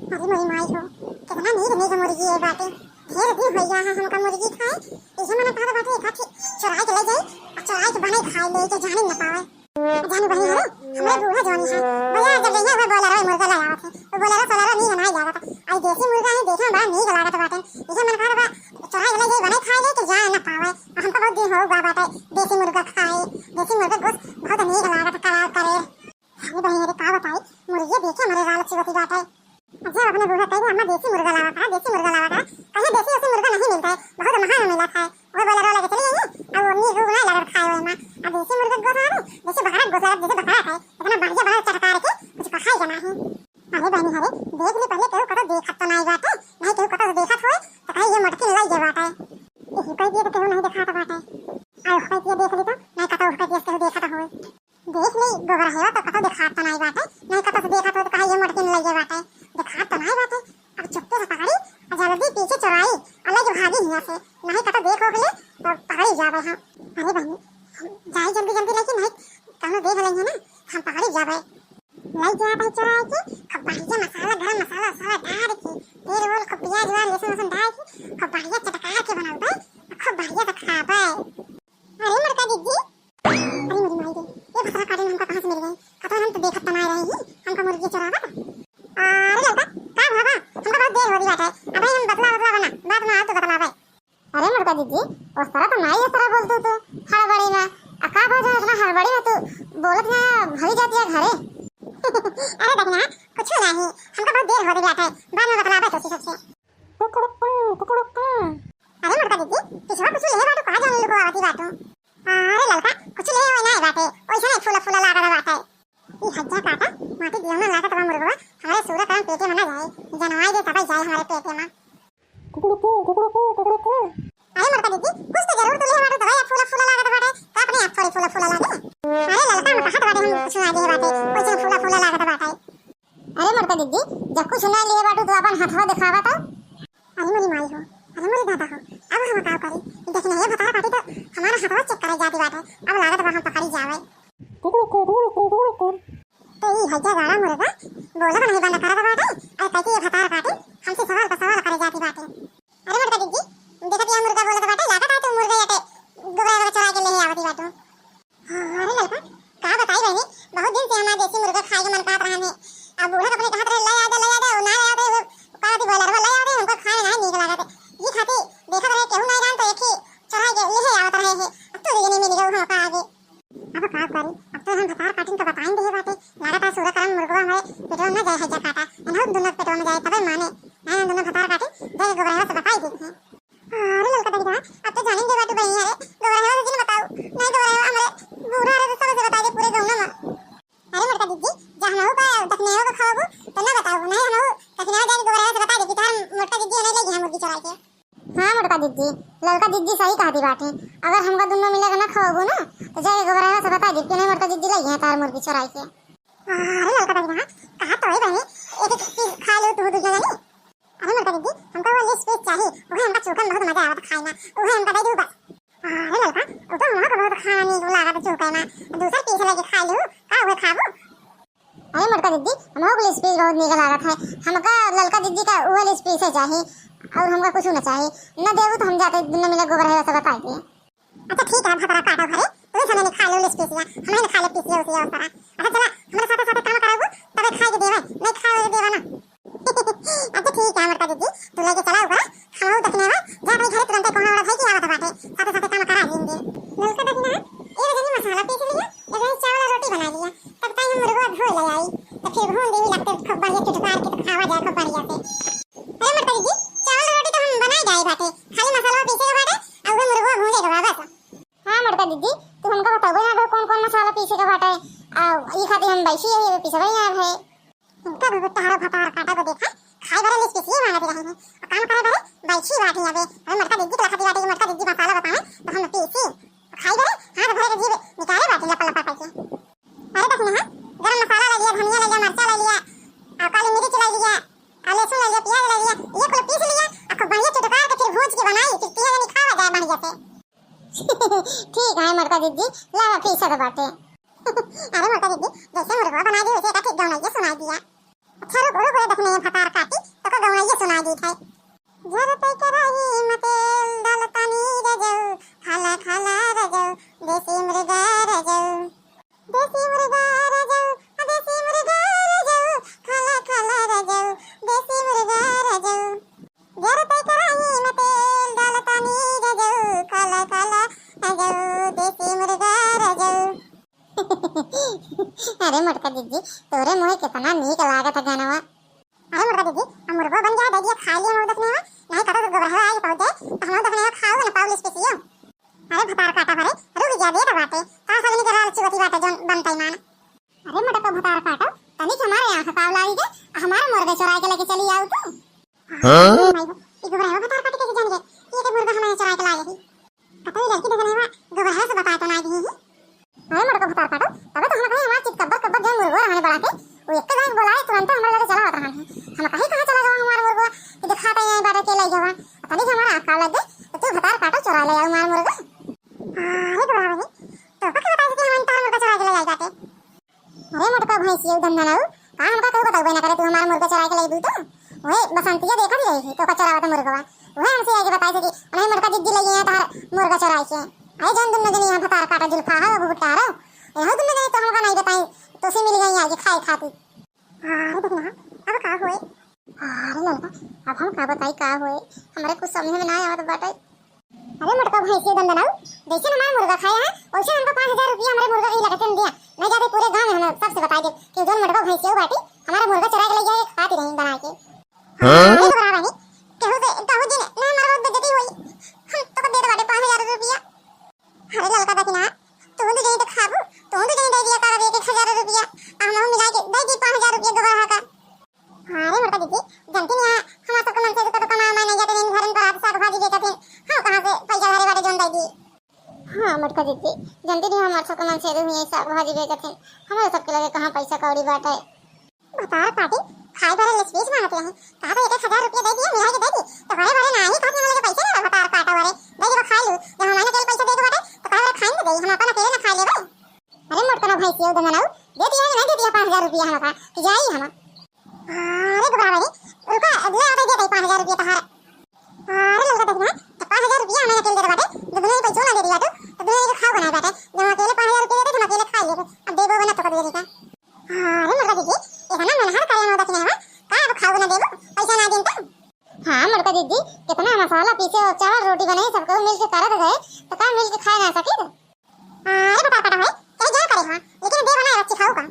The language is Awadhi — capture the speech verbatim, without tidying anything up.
अरे मोरी माई हो, कितना नीक नीक मुर्गी है बाटे। ढेर दिन हो गया है हमका मुर्गी खाए। इहे मन कहत बाटे एक आधी चुराई के ले जाई, आ चुराई के बनाई खाए ले, के जाने न पावे। जानी बहिन है, हमरे बूढ़ा जवानी है। भैया जब जइया हुआ बोलेरो मुर्गा ले आवत है, तो बोलेरो सोलेरो नीक नहीं लागत। आई देसी मुर्गा है, देखे में बड़ा नीक लागत बाटे। इहे मन कहत बा, चुराई के ले जाई, बनाई खाए ले, के जाने न पावे। आ हमका बहुत दिन हो गया बाटे देसी मुर्गा खाए। देसी मुर्गा गोश्त बहुत नीक लागत, करार करे। अरे बहिन रे, का बताई, मुर्गिया देखे हमरे लालच चुअती बाटे। जब अपने बूढ़ा कही, "अम्मा, देसी मुर्गा लावा करा, देसी मुर्गा लावा करा।" कहे, "देसी ओसी मुर्गा नहीं मिलता है, बहुत महंगा मिलत है।" वो बोलेरो लेके चली गई, अब वो नीक उग नहीं लगत खाए हुए में। अब देसी मुर्गा गोश्त आवे, जैसे बकरा गोश्त लगत, जैसे बकरा खाए, इतना बढ़िया बना चटकार के कुछ कहाई जाना है। अरे बहिनी, अरे देख ली पहले, केहू कतो देखत तो नहीं बाटे, नहीं केहू कतो से देखत होए, तो कहे, "ये मोटकी लई गए बाटे।" यही कह दिए तो केहू नहीं देखात बाटे। अरे हुकैतिया देख ली तो, नहीं कतो हुकैतिया से केहू देखत होए। देख ली, गोबरहेवा तो कतो देखात तो नाई बाटे, नहीं कतो से देखत हो तो कहा ये मोटकिन लइए बाटे, देखात तो नाई बाटे। अब चुप्पे से पकड़ी और जल्दी पीछे चोराई और लेके भागी हियां से, नहीं कतो देख हो ले तो पकड़ी जावे हम। अरे बहनी, जाई जल्दी जल्दी, लेकिन नहीं कौनो देख लेंगे ना, हम पकड़ी जावे। लई जात है चोराई के, खूब बढ़िया मसाला, गरम मसाला वसाला डाल के, तेल वेल, खूब प्याज व्याज, लहसुन वहसुन डाल के, खूब बढ़िया चटका के बनावे, खूब बढ़िया से खावे। अरे मोटका दीदी, अरे मोरी माई रे, ये भतरा काटिन हमका कहाँ से मिल गई? कतवन हम तो देखत तो ना रहे ही, हमका मुर्गी चोरावत। अरे ललका, का भवा? हमका बहुत देर हो गई बाटे। अबे हम बतला बतला बना, बात में आओ तो बतलावे। अरे मोटका दीदी, उस तरह तो ना ये तरह बोलतू तू, हड़बड़ी में। आ का बात है इतना हड़बड़ी में तू बोलत ना भरी जाती है घरे? अरे दखिना, कुछ नहीं, हमका बहुत देर हो गई बाटे, बाद में बतलावे तो सबसे। कुकुड़ुकुम, कुकुड़ुकुम। अरे मोटका दीदी, पिछवा कुछ लेहे बाटू, का जाने लुकवावती बाटू? अरे ललका, कुछ लेहे होए नाई बाटे, ओइसने फूला फूला लागत बाटे। ई हज्जा काटा, माटी दियौना लागत बा मुर्गवा, हमरे सूरा करम पेटे में ना जाए, जनवाई दे तबे जाए हमरे पेटे में। कुकुड़ुकू, कुकुड़ुकू, कुकुड़ुकू। अरे मोटका दीदी, कुछ तो जरूर तू लेहे बाटू, तबे फूला फूला लागत बाटे, का अपने आप थोड़ी फूला फूला लागे? अरे ललका, हम कहत बाटे हम कुछ ना लेहे बाटे, ओइसने फूला फूला लागत बाटे। अरे मोटका दीदी, जब कुछ ना लिए बाटू तो अपन हथवा दिखावा तो। अरे मोरी माई हो, अरे मोरी दादा हो, अब हम का करी? देखी ना, ये भतार काटी तो हमारा हथवा चेक करे जाती बाटे, अब लागत बा हम पकड़ी जावे। कुकुड़ुकू, कुकुड़ुकू, कुकुड़ुकू। तो ई है क्या गाड़ा मुर्गा, बोला नहीं बंद करत बाटे, अरे कैसे ये भतार काटी हमसे सवाल पर सवाल करे जाती बाटे। अरे मोटका दीदी, देखत यहाँ मुर्गा बोलत बाटे, लागत है तू मुर्गा याटे गोबरा वाला चुरा के ले आवती बाटू। हाँ, अरे ललका, का बताई बहिनी, बहुत दिन से हमार देसी मुर्गा खाए के मन कहत रहन है। अब बूढ़ा अपने कहत रहे, "ले आ दे, ले आ दे," वो ना ले आ दे, वो कहत ही, "बोलरवा ले आ दे, हमको खाए में नहीं नीक लागत।" ये खातिर देखत रहे, केहू नहीं रहन तो एक ही चुराए के लेहे आवत रहे है। अब तू ये नहीं मिल गए, हम का आगे। अब का करी, अब तो हम भतार काटिन का बताइन दे बाटे, लागत है सूरा करम मुर्गवा हमारे पेटवा में जाए है जा काटा, एनहु दुनो पेटवा में जाए तबे माने, नहीं हम दुनो भतार काटिन जाके गोबरा से बताई दी है। अरे ललका दहिना, अब तो जानेंगे बाटू बहिनी, अरे गोबरा है जिन बताओ, नहीं गोबरा है हमरे बूढ़ा रहे तो सबसे बता दे पूरे गाँव में। अरे मोटका दीदी, जा हमहू का दखिनवा का खवाबू तो ना बताओ, नहीं हमहू दखिनवा जाके गोबरा से बता दे कि तार मोटका दीदी नहीं लगी हम मुर्गी चुराई के। हाँ मोटका दीदी, ललका दीदी सही कहती बाटे, अगर हमका दुनो मिले के ना खवाबू ना तो जाके गोबरा से बता दे कि नहीं मोटका दीदी लगी है तार मुर्गी चुराई के। अरे ललका दहिना, कहा तो है बहिनी, एक एक पीस खा लो तू दू जने। अरे मोटका दीदी, हमका वो लेस पीस चाही, उहे हमका चोखा में बहुत मजा आवत खाए में, उहे हमका दे दू बस। अरे ललका, वो तो हमका बहुत खाना नीक लागत चोखा में, दूसर पीस लेके खा लू, का उहे खाबू? अरे मोटका दीदी, हमका लेस पीस बहुत नीक लागत है, हमका ललका दीदी का वो लेस पीस है चाही, और हमका कुछ ना चाही, ना देबू तो हम जाते दुनो मिले गोबर है वैसे बता दिए। अच्छा ठीक है, भतरा काटो घरे, तू ही समझ खा लो लेस पीसिया, हम ही खा ले पीसिया उसिया उस तरह। अच्छा चला, हमारे साथे साथे काम कराबू, तबे खाए के देवे, नहीं खाए के देवे ना। अच्छा ठीक है मोटका दीदी, तू लेके चला ओकरा, हम दखिनवा जा भाई घरे तुरंते कोनो बड़ा भाई की आवत बाटे, साथे साथे काम करा लेंगे। ललका दहिना, एक जनी मसाला पीस लिया, एक जनी चावल और रोटी बना लिया, तब तक हम मुर्गवा धो ले आई, तो फिर भून देवी लगते खूब बढ़िया चुटकार के तो खावा जाए खूब बढ़िया से। अरे मोटका दीदी, चावल रोटी तो हम बनाए जाए बाटे, खाली मसाला पीसे के बाटे, और वो मुर्गवा भूंजे के बा बस। हाँ मोटका दीदी, तू हमका बताबे ना कौन कौन मसाला पीसे के बाटे, आ ई खातिर हम बैठी है, ये पीसबे ना है। इनका भी बेटा हरा भतार काटा को देखा, खाए बरे लेस पीसिए मांगत रही है, और काम करे बरे बैठी बाटी अबे। अबे मोटका दीदी के लखती बाटे, मोटका दीदी मसाला बताए तो हम पीसी, खाए बरे हाथ भरे के जीभ निकाले बाटी लपा लपा करके। अरे दखिना, गरम मसाला ले लिया, धनिया ले लिया, मिर्चा ले लिया, और काली मिर्च ले लिया, और लहसुन ले लिया, प्याज ले लिया, ये कुल पीस लिया, और खूब बढ़िया चुटकार के फिर भूज के बनाई, फिर तीन जनी खावा जाए बढ़िया से। ठीक है मोटका दीदी, लावा पीसत बाटे। अरे मोटका दीदी, जैसे मुर्गवा बनाई दी वैसे का ठीक गौनैया सुनाई दिया। अच्छा रुक रुक, दखिना ये भतार काटी, का दीदी, तोरे मुँहे कितना नीक लागत है गनवा। अरे मोटका दीदी, अब मुर्गो बन गया है, दे दिया, खा लिया मोर दखने है। नहीं कतो तो गोबरहवा आगे पहुँच जाए, तो हम दखने है खाओ ना, पाव लिस पे सियो। अरे भतार काटा भरे, रुक जा, दे तो बाटे, का सगनी के राल चुवती बाटे जौन बनतई मान। अरे मोटका भतार काटो, तनी से हमारे आँख पाव लागी के, हमार मुर्गा चुराई के लेके चली आऊ तू। हाँ? माई हो, ई गोबरहवा भतार काटे कैसे जान गए कि ये के मुर्गा हमारे चुराई के लाई है? कतई लड़की देख लेवा, गोबरहवा से बताए तो ना दी ही। अरे मोटका भतार काटो, तबे तो हम कहे हमार चित कब्बर कब्बर जौन मुर्गो रहने बड़ा के, वो एक दाई बोलाए तुरंत हमारे लगे चला आवत रहन है। हम कहे कहाँ चला गवा हमार मुर्गो, कि दिखाता ही बाटे के लाई गवा। तनी से हमार आँख पाव लग गए, तो तू भतार काटो चुरा ले आऊ हमार मुर्गा। अरे गोबरहवा रे, तो का बताई कि हम तार मुर्गा चुरा के ले आई बाटे? अरे मोटका भैंसिया दंदनाऊ, का हमका केहू बतउबे ना करे, तू हमार मुर्गा चुराइ के लइबू तो? ओए बसंतिया देखत रही थी, तो का चुरावत मुर्गवा। ओए हमसे आके बताई थी कि नहीं मोटका जिज्जी लइहे हैं तहार मुर्गा चुराइ के। अरे जौन दुन्नो जनी यहाँ भतार काटा जुल्फा हो, अब भुट्टा रहो। यहो दुन्नो जनी तो हमका नहीं बताई, तो से मिल गई आगे खाए खाती। अरे देखना, अब का होए? अरे ललका, अब हम का बताई का होए? हमरे कुछ समझ में ना आवत बाटे। अरे मोटका भैंसिया दंदनाऊ, जैसे हमार मुर्गा खाया है, वैसे हमका पाँच हजार रुपया हमरे मुर्गा के लगते में दिया। नहीं जाते पूरे गाँव में हम सबसे बताई दे कि जौन मोटका भैंसिया बाटी, हमारा मुर्गा चुराइ के लइ जाए, खाती रही बना के। हाँ? अरे गोबरहवा रे, केहू से, केहू दिन नहीं हमारा बहुत बेइज्जती होई। हम तो दे दे बाटे पाँच हजार रुपया। अरे ललका दखिना, तू दू जनी तो खाबू, तू दू जनी दे दिया कर एक एक हजार रुपया। हम मिला के दे दी पाँच हजार रुपया गोबरहा का। हाँ रे मोटका दीदी, जनती नहीं है, हमार सबके मन से तो कमा उमा नहीं जाते, दिन भर में परात साग भाजी बेचत हैं, हम कहाँ से पैसा धरे बाटे जौन दे दी? हाँ मोटका दीदी, जनती नहीं हमार सबके मन से हुई साग भाजी बेचत हैं, हमारे सबके लगे कहाँ पैसा कौड़ी बाटे? भतार काटी, खाए भरे लसपीस मांगते हैं, कहा तो एक एक हजार रुपया दे दिया, मिला के दे दी, तो भरे भरे ना ही खाते, हम लगे पैसे ना भतार काटा भरे, दे दे खा लू, जब हमारे तेल पैसा दे दे बाटे, तो कहा भरे खाई ना दे, हम अपन अकेले ना खा लेबे। अरे मोटका ना भैंसिया दंदनाऊ, दे दिया कि नहीं दे दिया पाँच हजार रुपया हमका, कि जाई हम? अरे गोबरहा रे, रुका, अगले आते दे दे पाँच हजार रुपया तहार। अरे ललका दखिना, तो पाँच हजार रुपया हमें अकेले दे दे बाटे, दुगने पैसो ना दे दिया तू, तो दुगने के खाओ ना बाटे, जब अकेले पाँच हजार रुपया दे दे, हम अकेले खा लेबे, अब देबो ना तो कब देबे का? अरे मोटका दीदी, इतना मनहर करे ना दखिना है, का अब खाओ ना देबो, पैसा ना दिन तो? हाँ मोटका दीदी, कितना मसाला पीसे और चावल रोटी बनाए, सबको मिल के करत गए, तो का मिल के खाए ना सके? अरे भतार काटा है, चाहे जो करे हाँ, लेकिन देबो ना रच्ची खाओ का?